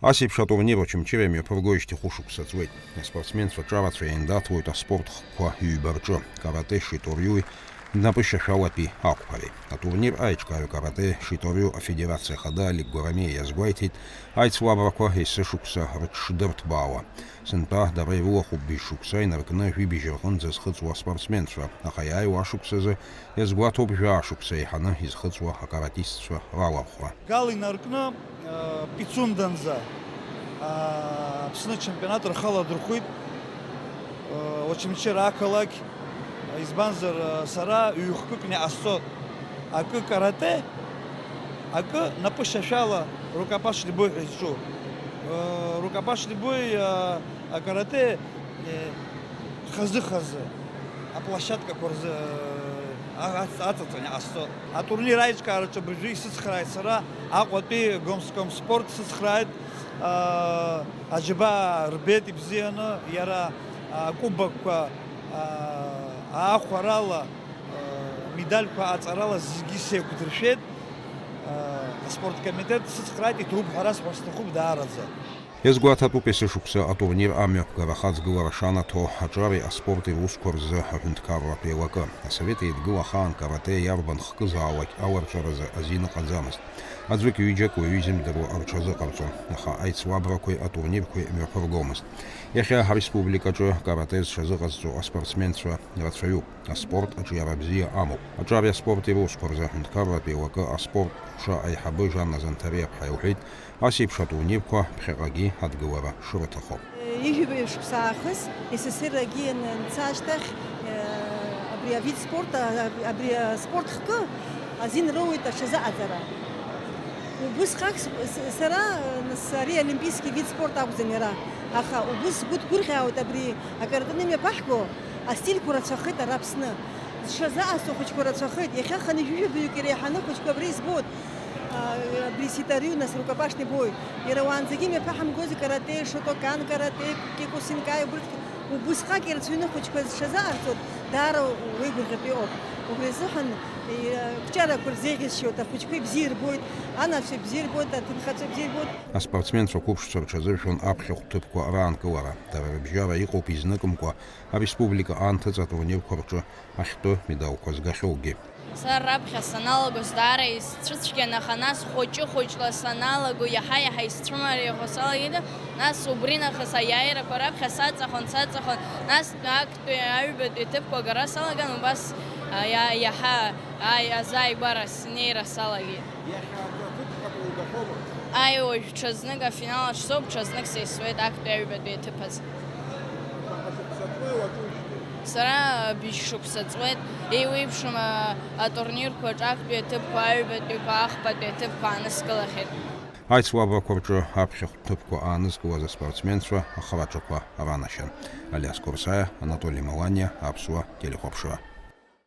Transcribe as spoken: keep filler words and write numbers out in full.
Ас еиԥш атурнир Очамчыра имҩаԥыргоижьҭеи хәышықәса ҵуеит. Аспортсменцәа ҿарацәа еиндаҭлоит аспорт хкқәа ҩба рҿы, каратеи шиториуи напышьашәалатәи ақәԥареи. Атурнир аиҿкааҩ каратеи шиториу афедерациа ахада Алик Гәарамиа иазгәеиҭеит, аицлабрақәа есышықәса рыҽшдырҭбаауа. Сынтәа дара ирылахәуп быжь шықәса инаркны жәибжь рҟынӡа зхыҵуа аспортсменцәа, аха иааиуа ашықәсазы иазгәаҭоуп жәаа шықәса еиҳаны изхыҵуа акаратистцәа ралархәра. Гал инаркны, э, Пицунданӡа, а, Аԥсны ачемпионат рхы аладырхәит, э, Очамчыра ақалақь, избанзар, э, сара ҩ-хкыкны иҟасҵоит. Акы каратэ, акы напышьашәала рукопашный бой ҳәа изҿу. Э, рукопашный бой, э, акарате, э, хазы-хазы, аплощадкақәа рзы, э, а-, ац-, аҵаҵаны иҟасҵоит. Атурнир аиҿкаараҿы абыржәы исыцхрааит сара Аҟәатәи Гомскомспорт, сыцхрааит, э, аџьабаа рбеит ибзианы, иара, э, акубокқәа, э, аахәарала, медальқәа аҵарала зегьы сеиқәдыршәеит. Аспорткомитет сыцхрааит, иҭоуп ҳәа расҳәар сҭахуп даараӡа. Иазгәаҭатәуп есышықәса атурнир амҩаԥгара ахаҵгылара шанаҭо аҿареи аспорти русқәа рзы аҳәынҭқарратә еилакы. Асовет Еидгыла ахаан каратэ иарбан хкызаалак аларҵәаразы азин ыҟаӡамызт. Аӡәык-ҩыџьак уаҩы изымдыруа рҽазыҟарҵон, аха аицлабрақәеи атурнирқәеи мҩаԥыргомызт. Иахьа ҳреспубликаҿы каратэ зҽазыҟазҵо аспортсменцәа рацәаҩуп. Аспорт аҿиара бзиа амоуп. Аҿари аспорти русқәа рзы аҳәынҭқарратә еилакы аспорт ҟәша аиҳабы Жанна Занҭариаԥҳа илҳәеит, ас еиԥш атурнирқәа ԥхьаҟагьы адгылара шрыҭахо. Ҩажәа шықәса аахыс С С С Р-агьы ианца ашьҭахь, абри авид спорта, абри аспорт хкы азин роуеит аҽазыҟаҵара. Убысҟак с-, с-, сара, нас, ари олимпийский вид спорта акәӡам иара, аха убыс сгәы ҭгәырӷьаауеит абри акаратэ имҩаԥаҳго астильқәа рацәахеит ара Аԥсны. Зҽазыҟасҵо ахәыҷқәа рацәахеит. Иахьа хынҩажәижәаба баҩык иреиҳаны ахәыҷқәа абра избоит. А, абри ситориу, нас рукопашный бой. Иара уаанӡагьы имҩаԥаҳамгози каратэ, шотокан каратэ, киокусинкай, убырҭ убысҟак ирацәаҩны ахәыҷқәа зҽазыҟарҵоит, даара уеигәырӷьартә иҟоуп. Убри азыҳәан, е, ақәҿиарақәа рзеиӷьасшьоит, ахәыҷқәа ибзиа ирбоит, анацәа ибзиа ирбоит, аҭынхацәа ибзиа ирбоит. Аспортсменцәа қәыԥшцәа рҽазыршәон аԥхьахә ҭыԥқәа раанкылара. Дара рыбжьара иҟоуп изныкымкәа ареспублика анҭыҵ атурнирқәа рҿы ахьтәы медалқәа згахьоугьы. Сара раԥхьа саналагоз даара исцәыцәгьан, аха нас хәыҷы-хәыҷла саналаго иаҳа-иаҳа исцәымариахо салагеит, нас убри нахыс аиааирақәа раԥхьа саҵахон, саҵахон, нас актәи аҩбатәи аҭыԥқәа агара салаган, убас, а, иа-, иаҳа, ааи, азааигәара снеира салагеит. Иахьа аҭыԥ ҟаҵо угахьоума? Ааи, уажә ҽазнык афинал аҿы соуп, ҽазнык сеисуеит актәи аҩбатәи аҭыԥ азы. Шаҟа шықәса ҵуеи уаҿуижьҭеи? Сара быжь шықәса ҵуеит, еиуеиԥшым, а, атурнирқәа аҿы актәи аҭыԥқәа, аҩбатәиқәа, ахԥатәи аҭыԥқәа ааныскылахьеит. Аицлабрақәа рҿы аԥхьахә ҭыԥқәа аанызкылаз аспортсменцәа ахраҿақәа ранашьан. Алиас Қәырсаиа, Анатоли Маланиа, Аԥсуа телехәаԥшра.